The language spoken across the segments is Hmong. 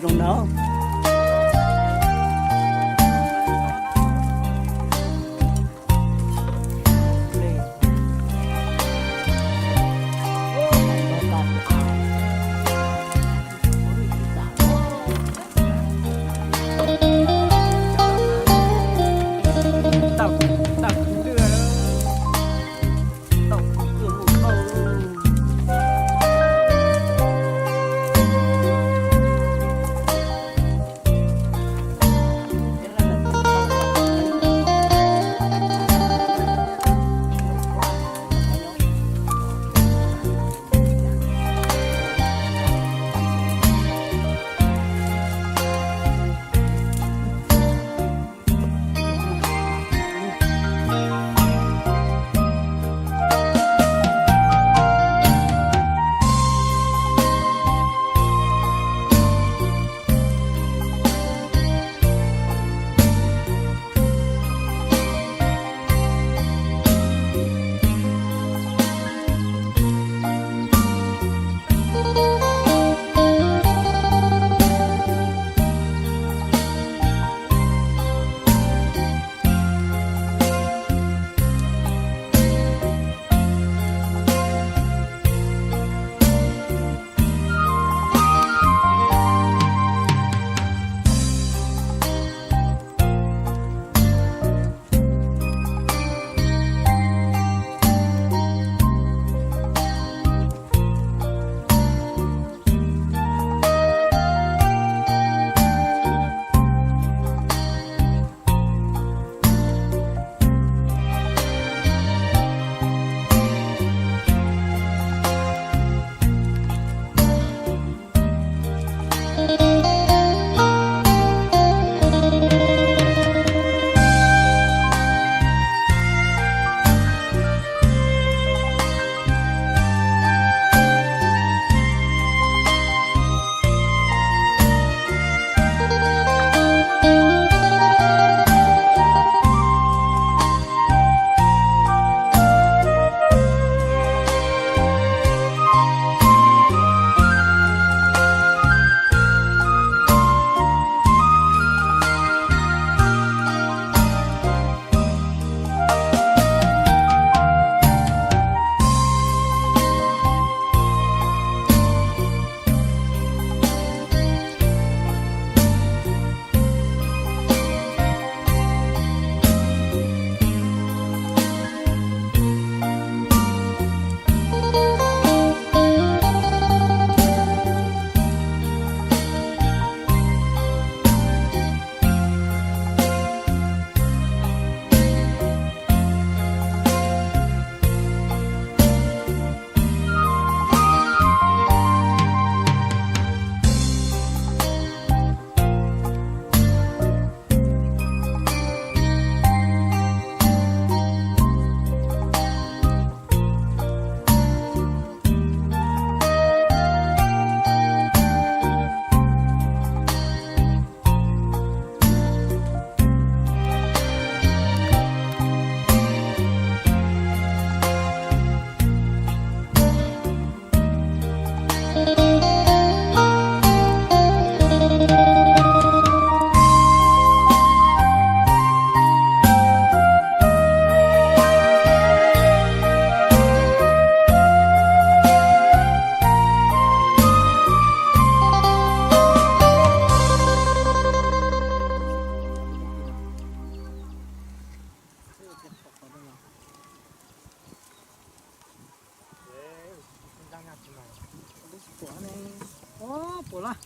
Zoo no. Puas lawm?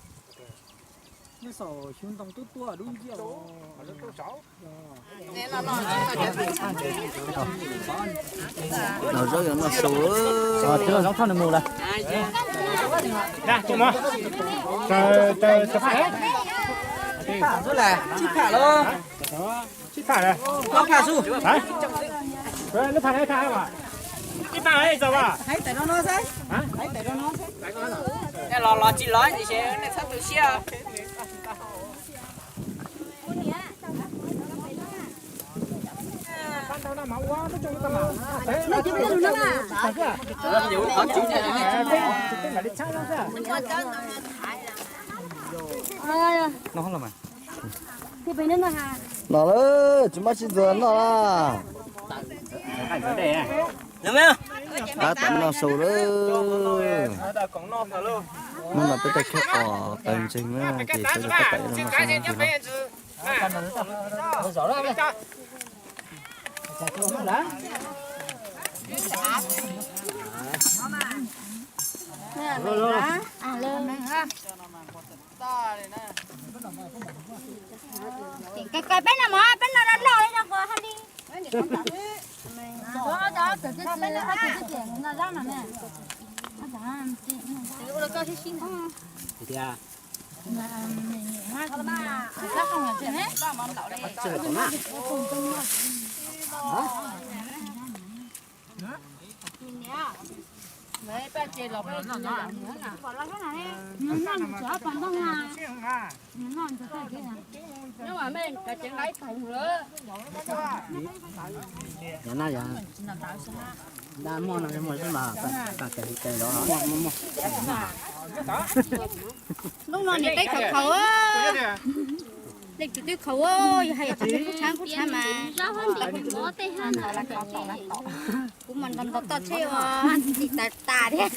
Nyob saum xyoob ntoo tuab tuab dub nciab os. Noj zaub yuav noj su. Tsis los zaub thoj nws mus lawm. Tsis tham los? Tsis tham los? Ob tham xwb. Ib tham, ib tham, ib tham. Los los tsis los tiam sis nej txhob tu siab. Noj los mas. Noj lawm, tsis muab sib ntxuas noj lawm. Qab tam noj su lawm. Hnub no peb tuaj khawb qos taws ntseeg na, ces sawv daws tab tom noj su. Peb no mas peb no loj loj li no puas haj li. Yog na yog, nda muaj no muaj xwb mas, tam kev hu ke los muaj muaj. Hnub no niam teb khaus khaus, leej twg twb khaus, yog hais tias tsis kub tshab kub tshab mas. Kuv mas nrog nrog toj tsheb ua ntxim tas tas thiab.